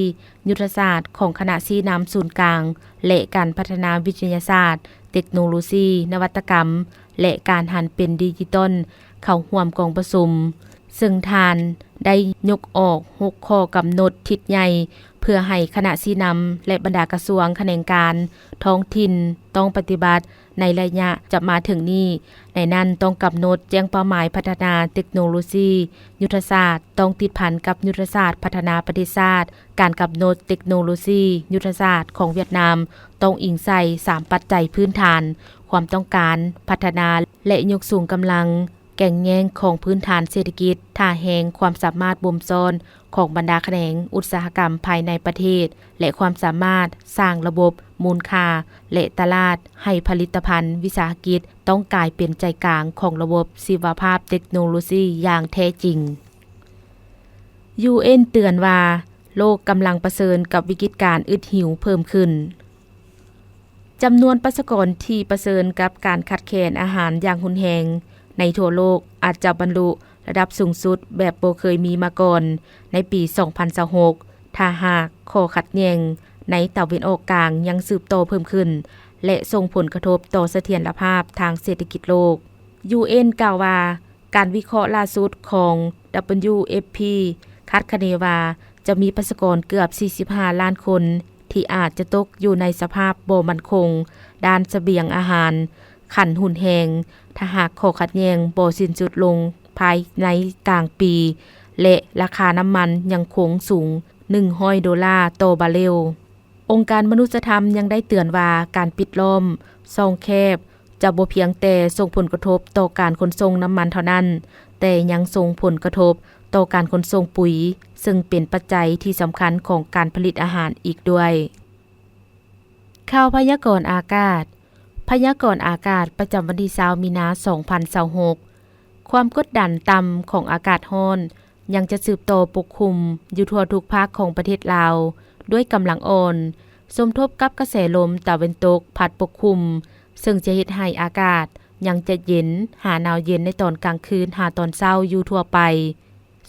ຍຸດທະສາດຂອງຄະນະຊີ້ນຳສູນກາງ ແລະ ການພັດທະນາວິທະຍາສາດ, ເຕັກໂນໂລຊີ, ນະວັດຕະກຳ ແລະ ການຫັນເປັນດິຈິຕອນ ເຂົ້າຮ່ວມກອງປະຊຸມ, ເຊິ່ງທ່ານໄດ້ຍົກອອກຫົກຂໍ້ກຳນົດທິດໃຫຍ່ ເພື່ອໃຫ້ຄະນະຊີ້ນຳ ແລະ ບັນດາກະຊວງ, ຂະແໜງການ, ທ້ອງຖິ່ນ ຕ້ອງປະຕິບັດ ໃນໄລຍະຈະມາເຖິງນີ້. ໃນນັ້ນຕ້ອງກຳນົດແຈ້ງເປົ້າໝາຍພັດທະນາເຕັກໂນໂລຊີຍຸດທະສາດ ຕ້ອງຕິດພັນກັບຍຸດທະສາດພັດທະນາປະເທດຊາດ, ການກຳນົດເຕັກໂນໂລຊີຍຸດທະສາດຂອງຫວຽດນາມ ຕ້ອງອີງໃສ່ສາມປັດໄຈພື້ນຖານ, ຄວາມຕ້ອງການ, ພັດທະນາ ແລະ ຍົກສູງກຳລັງແກ່ງແຍ່ງຂອງພື້ນຖານເສດຖະກິດ, ທ່າແຮງ, ຄວາມສາມາດບົ່ມຊ້ອນຂອງບັນດາຂະແໜງອຸດສາຫະກຳພາຍໃນປະເທດ ແລະ ຄວາມສາມາດສ້າງລະບົບມູນຄ່າ ແລະ ຕະຫຼາດໃຫ້ຜະລິດຕະພັນວິສາຫະກິດ ຕ້ອງກາຍເປັນໃຈກາງຂອງລະບົບຊີວະພາບເຕັກໂນໂລຊີຢ່າງແທ້ຈິງ. ຢູເອັນເຕືອນວ່າ ໂລກກຳລັງປະເຊີນກັບວິກິດການອຶດຫິວເພີ່ມຂຶ້ນ. ຈຳນວນປະຊາກອນທີ່ປະເຊີນກັບການຂາດແຄນອາຫານຢ່າງຮຸນແຮງໃນທົ່ວໂລກ ອາດຈະບັນລຸລະດັບສູງສຸດແບບບໍ່ເຄີຍມີມາກ່ອນໃນປີສອງພັນຊາວຫົກ ຖ້າຫາກຂໍ້ຂັດແຍ່ງໃນຕາເວັນອອກກາງຍັງສືບຕໍ່ເພີ່ມຂຶ້ນ ແລະ ສົ່ງຜົນກະທົບຕໍ່ສະຖຽນລະພາບທາງເສດຖະກິດໂລກ. ຢູເອັນ ກ່າວວ່າ ການວິເຄາະລ່າສຸດຂອງ ດັບເບິນຢູເອັຟພີ ຄາດຄະເນວ່າ ຈະມີປະຊາກອນເກືອບສີ່ສິບຫ້າລ້ານຄົນ ທີ່ອາດຈະຕົກຢູ່ໃນສະພາບບໍ່ໝັ້ນຄົງດ້ານສະບຽງອາຫານຂັ້ນຮຸນແຮງ ຖ້າຫາກຂໍ້ຂັດແຍ່ງບໍ່ສິ້ນສຸດລົງພາຍໃນກາງປີ ແລະ ລາຄານ້ຳມັນຍັງຄົງສູງໜຶ່ງຮ້ອຍໂດລາຕໍ່ບາເຣວ. ອົງການມະນຸດສະທຳຍັງໄດ້ເຕືອນວ່າ ການປິດລ້ອມຊ່ອງແຄບຈະບໍ່ພຽງແຕ່ສົ່ງຜົນກະທົບຕໍ່ການຂົນສົ່ງນ້ຳມັນເທົ່ານັ້ນ, ແຕ່ຍັງສົ່ງຜົນກະທົບຕໍ່ການຂົນສົ່ງປຸຍ, ເຊິ່ງເປັນປັດໄຈທີ່ສຳຄັນຂອງການຜະລິດອາຫານອີກດ້ວຍ. ຂ່າວພະຍາກອນອາກາດ. ພະຍາກອນອາກາດປະຈຳວັນທີຊາວ ມີນາ ສອງພັນຊາວຫົກ. ຄວາມກົດດັນຕ່ຳຂອງອາກາດຮ້ອນຍັງຈະສືບຕໍ່ປົກຄຸມຢູ່ທົ່ວທຸກພາກຂອງປະເທດລາວດ້ວຍກຳລັງອ່ອນ, ສົມທົບກັບກະແສລົມຕາເວັນຕົກພັດປົກຄຸມ, ເຊິ່ງຈະເຮັດໃຫ້ອາກາດ ຍັງຈະເຢັນ ຫາໜາວເຢັນໃນຕອນກາງຄືນຫາຕອນເຊົ້າຢູ່ທົ່ວໄປ.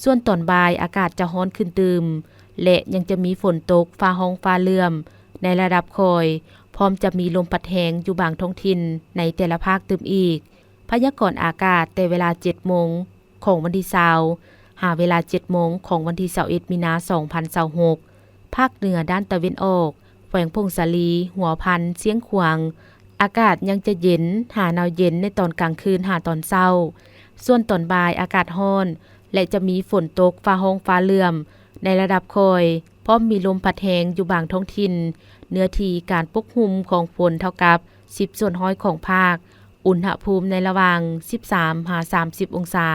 ສ່ວນຕອນບ່າຍອາກາດຈະຮ້ອນຂຶ້ນຕື່ມ ແລະ ຍັງຈະມີຝົນຕົກຟ້າຮ້ອງຟ້າເຫຼື້ອມໃນລະດັບຄ່ອຍ, ພ້ອມຈະມີລົມພັດແຮງຢູ່ບາງທ້ອງຖິ່ນໃນແຕ່ລະພາກຕື່ມອີກ. ພະຍາກອນອາກາດແຕ່ເວລາເຈັດໂມງຂອງວັນທີຊາວ ຫາເວລາເຈັດໂມງຂອງວັນທີຊາວເອັດ ມີນາ ສອງພັນຊາວຫົກ. ພາກເໜືອດ້ານຕາເວັນອອກ, ແຂວງຜົ້ງສາລີ, ຫົວພັນ, ຊຽງຂວາງ, ອາກາດຍັງຈະເຢັນ ຫາໜາວເຢັນໃນຕອນກາງຄືນຫາຕອນເຊົ້າ. ສ່ວນຕອນບ່າຍອາກາດຮ້ອນ ແລະ ຈະມີຝົນຕົກຟ້າຮ້ອງຟ້າເຫຼື້ອມໃນລະດັບຄ່ອຍ, ພ້ອມມີລົມພັດແຮງຢູ່ບາງທ້ອງຖິ່ນ. ເນື້ອທີ່ການປົກຫຸ້ມຂອງຝົນເທົ່າກັບສິບສ່ວນຮ້ອຍຂອງພາກ. ອຸນຫະພູມໃນລະຫວ່າງສິບສາມຫາສາມສິບອົງສາ.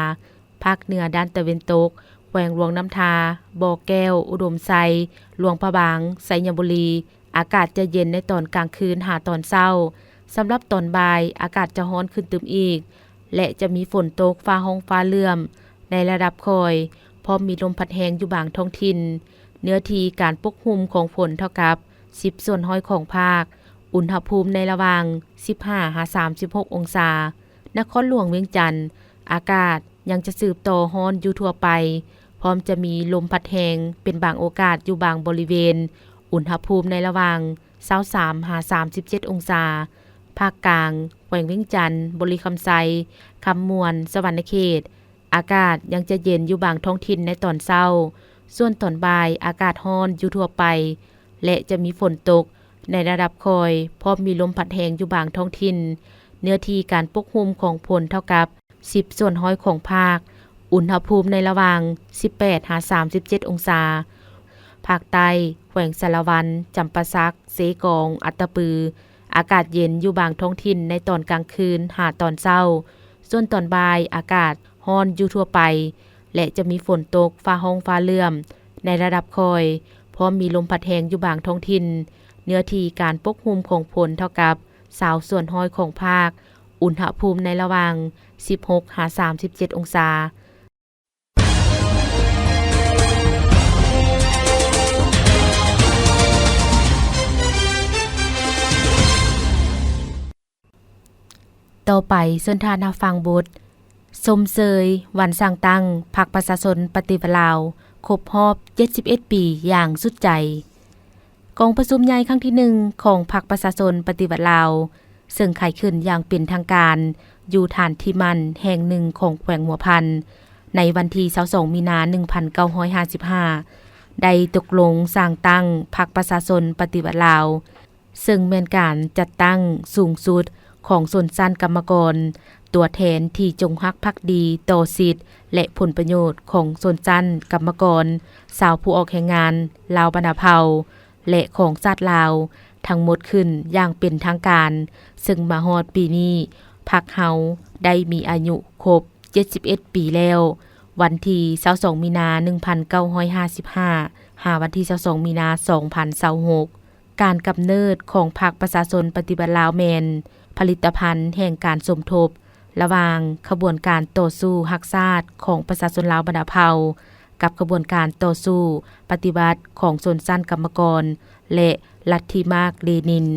ພາກເໜືອດ້ານຕາເວັນຕົກ, ແຂວງຫຼວງນ້ຳທາ, ບໍ່ແກ້ວ, ອຸດົມໄຊ, ຫຼວງພະບາງ, ໄຊຍະບູລີ, ອາກາດຈະເຢັນໃນຕອນກາງຄືນຫາຕອນເຊົ້າ. ສຳລັບຕອນບ່າຍ, ອາກາດຈະຮ້ອນຂຶ້ນຕື່ມອີກ ແລະ ຈະມີຝົນຕົກຟ້າຮ້ອງຟ້າເຫຼື້ອມໃນລະດັບຄ່ອຍ, ພ້ອມມີລົມພັດແຮງຢູ່ບາງທ້ອງຖິ່ນ. ເນື້ອທີ່ການປົກຫຸ້ມຂອງຝົນເທົ່າກັບສິບສ່ວນຮ້ອຍຂອງພາກ. ອຸນຫະພູມໃນລະຫວ່າງສິບຫ້າຫາສາມສິບຫົກອົງສາ. ນະຄອນຫຼວງວຽງຈັນ, ອາກາດຍັງຈະສືບຕໍ່ຮ້ອນຢູ່ທົ່ວໄປ, ພ້ອມຈະມີລົມພັດແຮງເປັນບາງໂອກາດຢູ່ບາງບໍລິເວນ. ອຸນຫະພູມໃນລະຫວ່າງຊາວສາມຫາສາມສິບເຈັດອົງສາ. ພາກກາງ, ແຂວງວຽງຈັນ, ບໍລິຄຳໄຊ, ຄຳມ່ວນ, ສະຫວັນນະເຂດ, ອາກາດຍັງຈະເຢັນຢູ່ບາງທ້ອງຖິ່ນໃນຕອນເຊົ້າ. ສ່ວນຕອນບ່າຍອາກາດຮ້ອນຢູ່ທົ່ວໄປ ແລະ ຈະມີຝົນຕົກໃນລະດັບຄ່ອຍ, ພ້ອມມີລົມພັດແຮງຢູ່ບາງທ້ອງຖິ່ນ. ເນື້ອທີ່ການປົກຫຸ້ມຂອງຝົນເທົ່າກັບສິບສ່ວນຮ້ອຍຂອງພາກ. ອຸນຫະພູມໃນລະຫວ່າງສິບແປດຫາສາມສິບເຈັດອົງສາ. ພາກໃຕ້, ແຂວງສາລະວັນ, ຈຳປາສັກ, ເຊກອງ, ອັດຕະປື, ອາກາດເຢັນຢູ່ບາງທ້ອງຖິ່ນໃນຕອນກາງຄືນຫາຕອນເຊົ້າ. ສ່ວນຕອນບ່າຍອາກາດຮ້ອນຢູ່ທົ່ວໄປ ແລະ ຈະມີຝົນຕົກຟ້າຮ້ອງຟ້າເຫຼື້ອມໃນລະດັບຄ່ອຍ, ພ້ອມມີລົມພັດແຮງຢູ່ບາງທ້ອງຖິ່ນ. ເນື້ອທີ່ການປົກຫຸ້ມຂອງຝົນເທົ່າກັບຊາວສ່ວນຮ້ອຍຂອງພາກ. ອຸນຫະພູມໃນລະຫວ່າງສິບຫົກຫາສາມສິບເຈັດອົງສາ. ຕໍ່ໄປເຊີນທ່ານຮັບຟັງບົດຊົມເຊີຍວັນສ້າງຕັ້ງພັກປະຊາຊົນປະຕິວັດລາວ ຄົບຮອບເຈັດສິບເອັດປີຢ່າງສຸດໃຈ. ກອງປະຊຸມໃຫຍ່ຄັ້ງທີໜຶ່ງຂອງພັກປະຊາຊົນປະຕິວັດລາວ ເຊິ່ງໄຂຂຶ້ນຢ່າງເປັນທາງການຢູ່ຖານທີ່ໝັ້ນແຫ່ງໜຶ່ງຂອງແຂວງຫົວພັນ ໃນວັນທີຊາວສອງ ມີນາ ໜຶ່ງພັນເກົ້າຮ້ອຍຫ້າສິບຫ້າ ໄດ້ຕົກລົງສ້າງຕັ້ງພັກປະຊາຊົນປະຕິວັດລາວ ເຊິ່ງແມ່ນການຈັດຕັ້ງສູງສຸດຂອງຊົນຊັ້ນກຳມະກອນ ຕົວແທນທີ່ຈົງຮັກພັກດີຕໍ່ສິດ ແລະ ຜົນປະໂຫຍດຂອງຊົນຊັ້ນກຳມະກອນ ຊາວຜູ້ອອກແຮງງານລາວບັນດາເຜົ່າ ແລະ ຂອງຊາດລາວທັງໝົດຂຶ້ນຢ່າງເປັນທາງການ, ເຊິ່ງມາຮອດປີນີ້ ພັກເຮົາໄດ້ມີອາຍຸຄົບເຈັດສິບເອັດປີແລ້ວ, ວັນທີຊາວສອງ ມີນາ ໜຶ່ງພັນເກົ້າຮ້ອຍຫ້າສິບຫ້າ ຫາວັນທີຊາວສອງ ມີນາ ສອງພັນຊາວຫົກ. ການກຳເນີດຂອງພັກປະຊາຊົນປະຕິວັດລາວແມ່ນຜະລິດຕະພັນແຫ່ງການສົມທົບລະຫວ່າງຂະບວນການຕໍ່ສູ້ຮັກຊາດຂອງປະຊາຊົນລາວບັນດາເຜົ່າ ກັບຂະບວນການຕໍ່ສູ້ປະຕິວັດຂອງຊົນຊັ້ນກຳມະກອນ ແລະ ລັດທິມາກເລນິນ,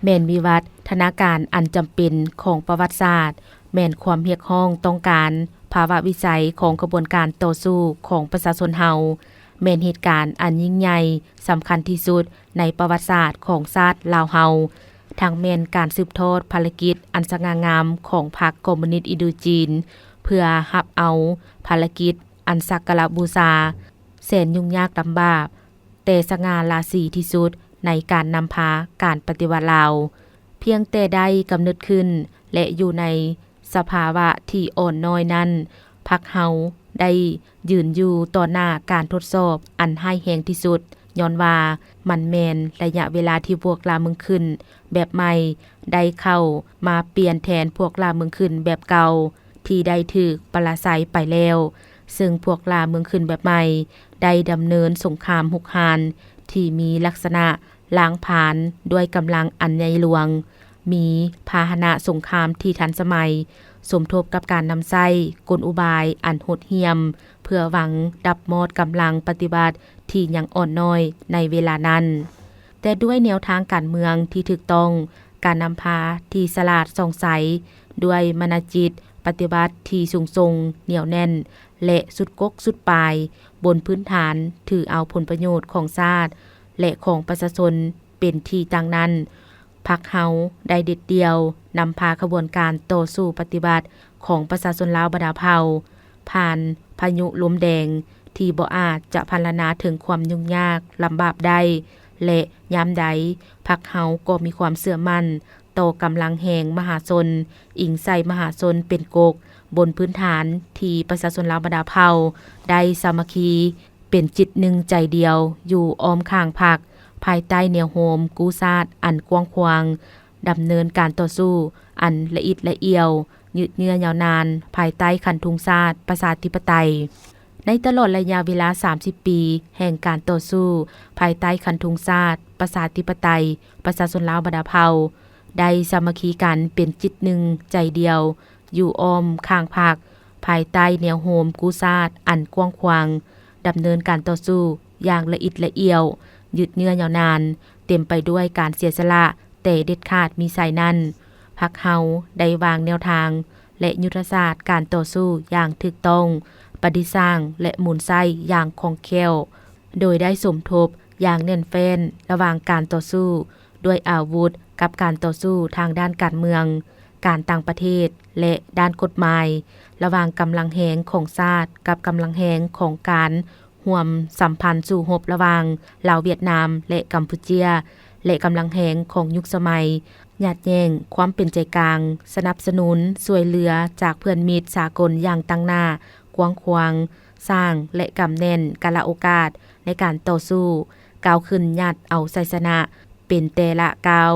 ແມ່ນວິວັດທະນາການອັນຈຳເປັນຂອງປະຫວັດສາດ, ແມ່ນຄວາມຮຽກຮ້ອງຕ້ອງການ, ພາວະວິໄສຂອງຂະບວນການຕໍ່ສູ້ຂອງປະຊາຊົນເຮົາ, ແມ່ນເຫດການອັນຍິ່ງໃຫຍ່ສຳຄັນທີ່ສຸດໃນປະຫວັດສາດຂອງຊາດລາວເຮົາ, ທັງແມ່ນການສືບທອດພາລະກິດອັນສະຫງ່າງາມຂອງພັກຄອມມູນິດອິນໂດຈີນ ເພື່ອຮັບເອົາພາລະກິດອັນສັກກາລະບູຊາແສນຫຍຸ້ງຍາກລຳບາກ ແຕ່ສະຫງ່າລາສີທີ່ສຸດໃນການນຳພາການປະຕິວັດລາວ. ພຽງແຕ່ໄດ້ກຳເນີດຂຶ້ນ ແລະ ຢູ່ໃນສະພາວະທີ່ອ່ອນນ້ອຍນັ້ນ, ພັກເຮົາໄດ້ຢືນຢູ່ຕໍ່ໜ້າການທົດສອບອັນຮ້າຍແຮງທີ່ສຸດ, ຍ້ອນວ່າມັນແມ່ນໄລຍະເວລາທີ່ພວກລ່າເມືອງຂຶ້ນແບບໃໝ່ໄດ້ເຂົ້າມາປ່ຽນແທນພວກລ່າເມືອງຂຶ້ນແບບເກົ່າ ທີ່ໄດ້ຖືກປະລາໄຊໄປແລ້ວ, ເຊິ່ງພວກລ່າເມືອງຂຶ້ນແບບໃໝ່ໄດ້ດຳເນີນສົງຄາມຮຸກຮານທີ່ມີລັກສະນະລ້າງຜານດ້ວຍກຳລັງອັນໃຫຍ່ຫຼວງ, ມີພາຫະນະສົງຄາມທີ່ທັນສະໄໝ, ສົມທົບກັບການນຳໃຊ້ກົນອຸບາຍອັນໂຫດຫ້ຽມ ເພື່ອຫວັງດັບມອດກຳລັງປະຕິວັດທີ່ຍັງອ່ອນນ້ອຍໃນເວລານັ້ນ. ແຕ່ດ້ວຍແນວທາງການເມືອງທີ່ຖືກຕ້ອງ, ການນຳພາທີ່ສະຫຼາດສ່ອງໃສ, ດ້ວຍມະນະຈິດປະຕິວັດທີ່ສູງສົ່ງ, ໜຽວແໜ້ນ ແລະ ສຸດກົກສຸດປາຍ, ບົນພື້ນຖານຖືເອົາຜົນປະໂຫຍດຂອງຊາດ ແລະ ຂອງປະຊາຊົນເປັນທີ່ຕັ້ງນັ້ນ, ພັກເຮົາໄດ້ເດັດດ່ຽວນຳພາຂະບວນການຕໍ່ສູ້ປະຕິວັດຂອງປະຊາຊົນລາວບັນດາເຜົ່າ ຜ່ານພາຍຸລົມແດງທີ່ບໍ່ອາດຈະພັນລະນາເຖິງຄວາມຫຍຸ້ງຍາກລຳບາກໄດ້ ແລະ ຍາມໃດພັກເຮົາກໍມີຄວາມເຊື່ອໝັ້ນຕໍ່ກຳລັງແຮງມະຫາຊົນ, ອີງໃສ່ມະຫາຊົນເປັນກົກ, ບົນພື້ນຖານທີ່ປະຊາຊົນລາວບັນດາເຜົ່າໄດ້ສາມັກຄີເປັນຈິດໜຶ່ງໃຈດຽວຢູ່ອ້ອມຂ້າງພັກ, ພາຍໃຕ້ແນວໂຮມກູ້ຊາດອັນກວ້າງຂວາງ, ດຳເນີນການຕໍ່ສູ້ອັນລະອິດລະອຽວ, ຍືດເຍື້ອຍາວນານ ພາຍໃຕ້ຄັນທຸງຊາດປະຊາທິປະໄຕ. ໃນຕະຫຼອດໄລຍະເວລາສາມສິບປີແຫ່ງການຕໍ່ສູ້ ພາຍໃຕ້ຄັນທຸງຊາດປະຊາທິປະໄຕ ປະຊາຊົນລາວບັນດາເຜົ່າ ໄດ້ສາມັກຄີກັນເປັນຈິດໜຶ່ງໃຈດຽວ ຢູ່ອ້ອມຂ້າງພັກ, ພາຍໃຕ້ແນວໂຮມກູ້ຊາດອັນກວ້າງຂວາງ, ດຳເນີນການຕໍ່ສູ້ຢ່າງລະອິດລະອຽວ, ຍືດເຍື້ອຍາວນານ, ເຕັມໄປດ້ວຍການເສຍສະຫຼະ ແຕ່ເດັດຂາດມີໄຊນັ້ນ, ພັກເຮົາໄດ້ວາງແນວທາງ ແລະ ຍຸດທະສາດການຕໍ່ສູ້ຢ່າງຖືກຕ້ອງ, ປະດິດສ້າງ ແລະ ໝູນໃຊ້ຢ່າງຄ່ອງແຄ້ວ, ໂດຍໄດ້ສົມທົບຢ່າງແໜ້ນແຟ້ນລະຫວ່າງການຕໍ່ສູ້ດ້ວຍອາວຸດ ກັບການຕໍ່ສູ້ທາງດ້ານການເມືອງ, ການຕ່າງປະເທດ ແລະ ດ້ານກົດໝາຍ, ລະຫວ່າງກຳລັງແຮງຂອງຊາດກັບກຳລັງແຮງຂອງການ ຮ່ວມສຳພັນສູ້ຮົບລະຫວ່າງລາວຫວຽດນາມ ແລະ ກຳປູເຈຍ ແລະ ກຳລັງແຮງຂອງຍຸກສະໄໝ, ຍາດແຍ່ງຄວາມເປັນໃຈກາງ, ສະໜັບສະໜູນຊ່ວຍເຫຼືອຈາກເພື່ອນມິດສາກົນຢ່າງຕັ້ງໜ້າ, ກວ້າງຂວາງ, ສ້າງ ແລະ ກຳແໜ້ນກາລະໂອກາດໃນການຕໍ່ສູ້, ກ້າວຂຶ້ນຍາດເອົາໄຊຊະນະເປັນແຕ່ລະກ້າວ.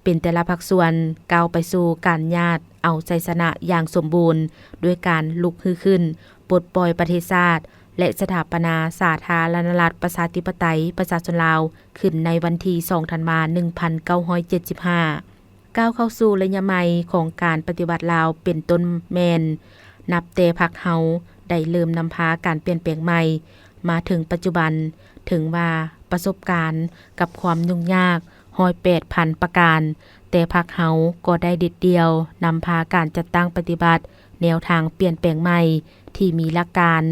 ເປັນແຕ່ລະພາກສ່ວນກ້າວໄປສູ່ການຍາດເອົາໄຊຊະນະຢ່າງສົມບູນ ດ້ວຍການລຸກຮືຂຶ້ນ ປົດປ່ອຍປະເທດຊາດ ແລະ ສະຖາປະນາສາທາລະນະລັດ ປະຊາທິປະໄຕ ປະຊາຊົນລາວ ຂຶ້ນໃນວັນທີສອງ ທັນວາ ໜຶ່ງພັນເກົ້າຮ້ອຍເຈັດສິບຫ້າ. ກ້າວເຂົ້າສູ່ໄລຍະໃໝ່ຂອງການປະຕິວັດລາວເປັນຕົ້ນແມ່ນ ນັບແຕ່ພັກເຮົາໄດ້ເລີ່ມນຳພາການປ່ຽນແປງໃໝ່ ມາເຖິງປັດຈຸບັນ, ເຖິງວ່າປະສົບການກັບຄວາມຫຍຸ້ງຍາກຮ້ອຍແປດພັນປະການ, ແຕ່ພັກເຮົາກໍໄດ້ເດັດດ່ຽວນຳພາການຈັດຕັ້ງປະຕິບັດແນວທາງປ່ຽນແປງໃໝ່ທີ່ມີຫຼັກການ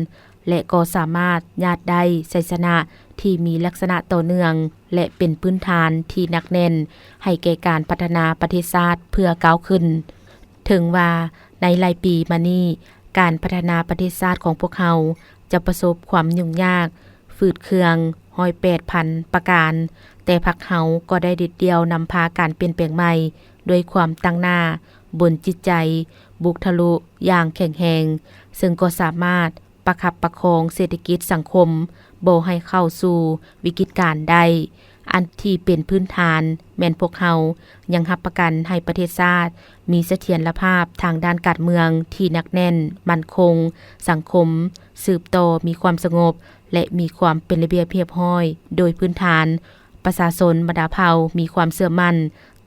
ແລະ ກໍສາມາດຍາດໄດ້ໄຊຊະນະທີ່ມີລັກສະນະຕໍ່ເນື່ອງ ແລະ ເປັນພື້ນຖານທີ່ໜັກແໜ້ນໃຫ້ແກ່ການພັດທະນາປະເທດຊາດເພື່ອກ້າວຂຶ້ນ. ເຖິງວ່າໃນຫຼາຍປີມານີ້ ການພັດທະນາປະເທດຊາດຂອງພວກເຮົາຈະປະສົບຄວາມຫຍຸ້ງຍາກ, ຝືດເຄືອງ, ຮ້ອຍແປດພັນປະການ, ແຕ່ພັກເຮົາກໍໄດ້ເດັດດ່ຽວນຳພາການປ່ຽນແປງໃໝ່ດ້ວຍຄວາມຕັ້ງໜ້າ, ບົນຈິດໃຈບຸກທະລຸຢ່າງແຂງແຮງ, ເຊິ່ງກໍສາມາດປະຄັບປະຄອງເສດຖະກິດສັງຄົມບໍ່ໃຫ້ເຂົ້າສູ່ວິກິດການໄດ້. ອັນທີ່ເປັນພື້ນຖານແມ່ນພວກເຮົາຍັງຮັບປະກັນໃຫ້ປະເທດຊາດມີສະຖຽນລະພາບທາງດ້ານການເມືອງທີ່ໜັກແໜ້ນ, ໝັ້ນຄົງ, ສັງຄົມສືບຕໍ່ມີຄວາມສະຫງົບ ແລະ ມີຄວາມເປັນລະບຽບຮຽບຮ້ອຍ. ໂດຍພື້ນຖານ ປະຊາຊົນບັນດາເຜົ່າມີຄວາມເຊື່ອໝັ້ນ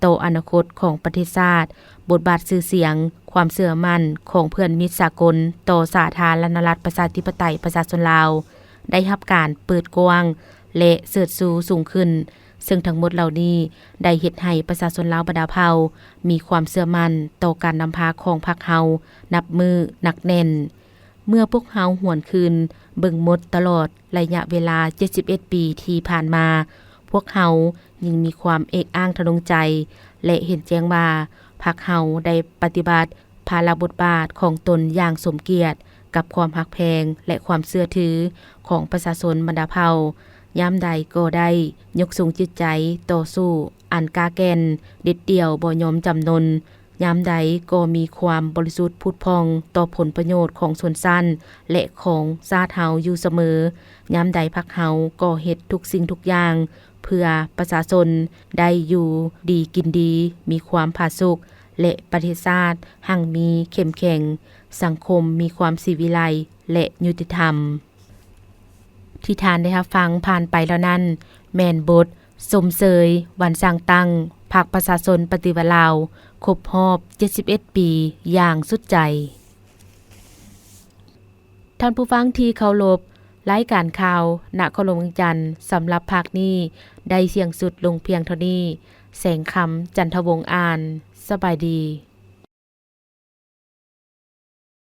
ຕໍ່ອະນາຄົດຂອງປະເທດຊາດ, ບົດບາດຊື່ສຽງ, ຄວາມເຊື່ອໝັ້ນຂອງເພື່ອນມິດສາກົນຕໍ່ສາທາລະນະລັດ ປະຊາທິປະໄຕ ປະຊາຊົນລາວ ໄດ້ຮັບການເປີດກວ້າງ ແລະ ເສີດຊູສູງຂຶ້ນ, ເຊິ່ງທັງໝົດເຫຼົ່ານີ້ໄດ້ເຮັດໃຫ້ປະຊາຊົນລາວບັນດາເຜົ່າມີຄວາມເຊື່ອໝັ້ນຕໍ່ການນຳພາຂອງພັກເຮົານັບມື້ໜັກແໜ້ນ. ເມື່ອພວກເຮົາຫວນຄືນເບິ່ງໝົດຕະຫຼອດໄລຍະເວລາເຈັດສິບເອັດປີທີ່ຜ່ານມາ, ພວກເຮົາຍິ່ງມີຄວາມເອກອ້າງທະນົງໃຈ ແລະ ເຫັນແຈ້ງວ່າ ພັກເຮົາໄດ້ປະຕິບັດ ພາລະບົດບາດຂອງຕົນຢ່າງສົມກຽດກັບຄວາມຮັກແພງ ແລະ ຄວາມເຊື່ອຖືຂອງປະຊາຊົນບັນດາເຜົ່າ, ຍາມໃດກໍໄດ້ຍົກສູງຈິດໃຈຕໍ່ສູ້ອັນກ້າແກ່ນ, ເດັດດ່ຽວບໍ່ຍອມຈຳນົນ, ຍາມໃດກໍມີຄວາມບໍລິສຸດຜຸດຜ່ອງຕໍ່ຜົນປະໂຫຍດຂອງຊົນຊັ້ນ ແລະ ຂອງຊາດເຮົາຢູ່ສະເໝີ, ຍາມໃດພັກເຮົາກໍເຮັດທຸກສິ່ງທຸກຢ່າງ ເພື່ອປະຊາຊົນໄດ້ຢູ່ດີກິນດີ, ມີຄວາມຜາສຸກ ແລະ ປະເທດຊາດຮັ່ງມີເຂັ້ມແຂງ, ສັງຄົມມີຄວາມສີວິໄລ ແລະ ຍຸຕິທຳ. ທີ່ທ່ານໄດ້ຮັບຟັງຜ່ານໄປແລ້ວນັ້ນ ແມ່ນບົດຊົມເຊີຍວັນສ້າງຕັ້ງພັກປະຊາຊົນປະຕິວັດລາວ ຄົບຮອບເຈັດສິບເອັດປີຢ່າງສຸດໃຈ. ທ່ານຜູ້ຟັງທີ່ເຄົາລົບ, ລາຍການຂ່າວນະຄອນຫຼວງວຽງຈັນສຳລັບພາກນີ້ໄດ້ສິ້ນສຸດລົງພຽງເທົ່ານີ້. ແສງຄຳ ຈັນທະວົງ ອ່ານ. ສະບາຍດີ.